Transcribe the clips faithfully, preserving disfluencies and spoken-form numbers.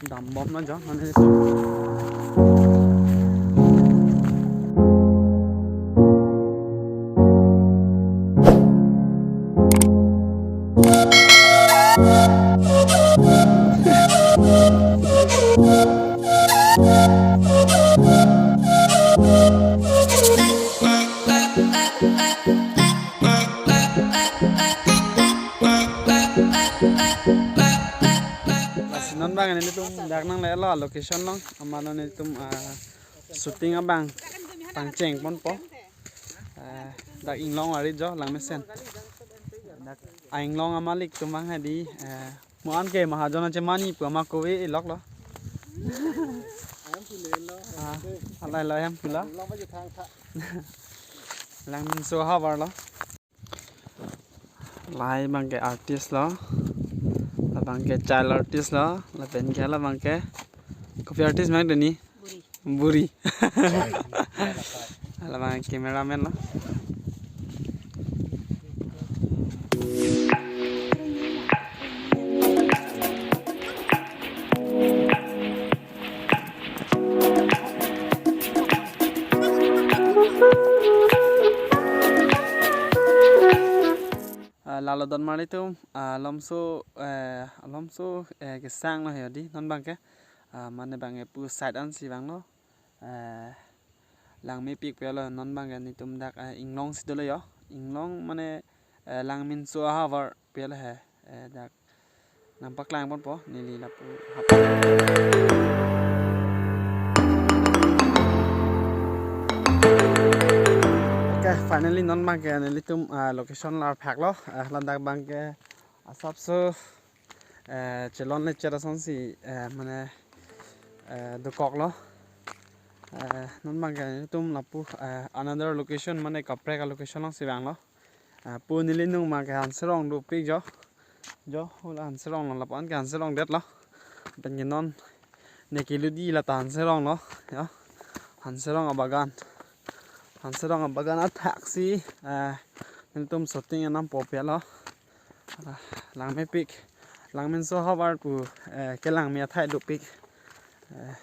Dambom na jo, mane. Lasi non bang nelitum dak nangle-etlo location along, amat non nelitum, ah, shooting abang pangcheng ponpo. Ah, dak inglong ari jo langmesen. Dak inglong amalik atum bang hadi, eh, mo-an ke mahajon ache mani pu ama kove iloklo. Ah, alai lo hem pula. Langminso ahavar lo. Lahai bang ke artist lo. Labang ke child artist lo. Lapen ke labang ke kopi artist bang deni? Buri. Buri. Labang cameraman lo. Ah, lalo don marli atum, ah, alomso, eh, alomso, eh, kesang lo he di, non bang ke, ah, mane bang ke pu side ansi vanglo, eh, langmepik pelo non bang ke nelitum dak, eh, inglong si dolo jo, inglong mane, eh, Langminso ahavar pelo he, eh, dak nangpaklang ponpo, neli lapu hap. Okay, finally non bang ke nelitum, ah, location lar phak lo, ah, ladak bang ke asapso, eh, chelon le chera sonsi, eh, mane, eh, dokok lo. Eh, non bang ke nelitum lapu, eh, another location mane kaprek a-location alongsi vanglo. Ah, pu neli nung bang ke Hanserong dopik jo. Jo, hula Hanserong lo, lapu-an ke Hanserong detlo. Pen ke non ne keludi lata Hanserong lo, jo. Hanserong abagan. Hanserong abagan athak si, eh, nelitum shooting enam po pelo. Ah, langmepik. Langminso ahavar pu, eh, kelangme athai dopik. Eh,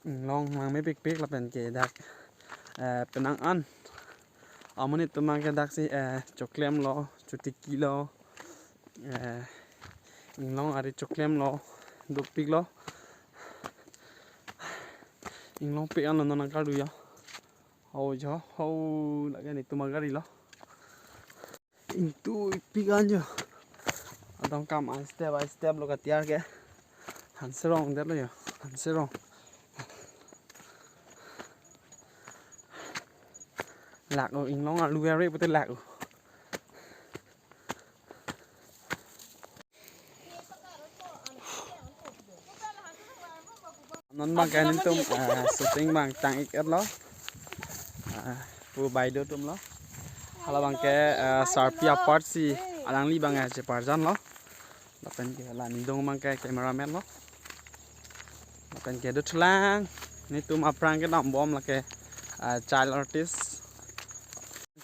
inglong langmepikpik lapen ke dak, eh, penang an amonit atum bang ke daksi, eh, choklemlo, chotikilo, eh, inglong ari choklemlo, dopiklo. Inglongpik anlo non nangkardu jo. Ho jo, ho lake nelitum agari lo. Ingtuipik an jo. Adong kam a-step a-step lo katiar ke. Hanserong detlo jo. Hanserong. Lak-o inglong arlu ari pute lak-o. Non bang ke nelitum, eh, shooting bang tang-ik-etlo. Eh, pu baideo atum lo. Hala bang ke, eh, sarpi apart si alangli bang, eh, cheparjan lo. Lapen ke la ningdong bang ke cameraman lo. Lapen ke dothulang. Nelitum aphrang ke dambom lake, eh, child artist.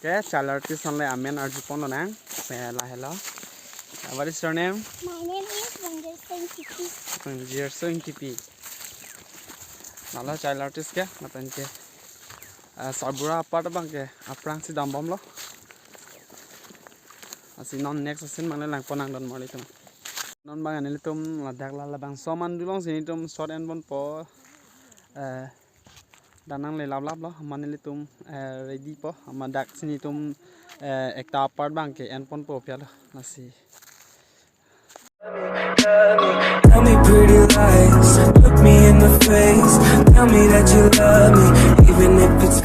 Okay, child artist an le amen arjupon lonang. Eh, lahelo. Uh, what is your name? My name is Wangjirso Ingtipi. Wangjirso Ingtipi. Lalo child artist ke, lapen ke, uh, sarbura apart bang ke, aphrang si dambomlo. Lasi non next scene bang le langpon nangdun marli atum. Non bang nelitum ladak la labangso amandu alongsi nelitum shot enponpo. Eh, dak nangle laplaplo, amat nelitum, eh, ready po, amat daksi nelitum, eh, ekta apart bang ke enponpo pu lo, lasi. Tell me pretty lies, look me in the face. Tell me that you love me, even if it's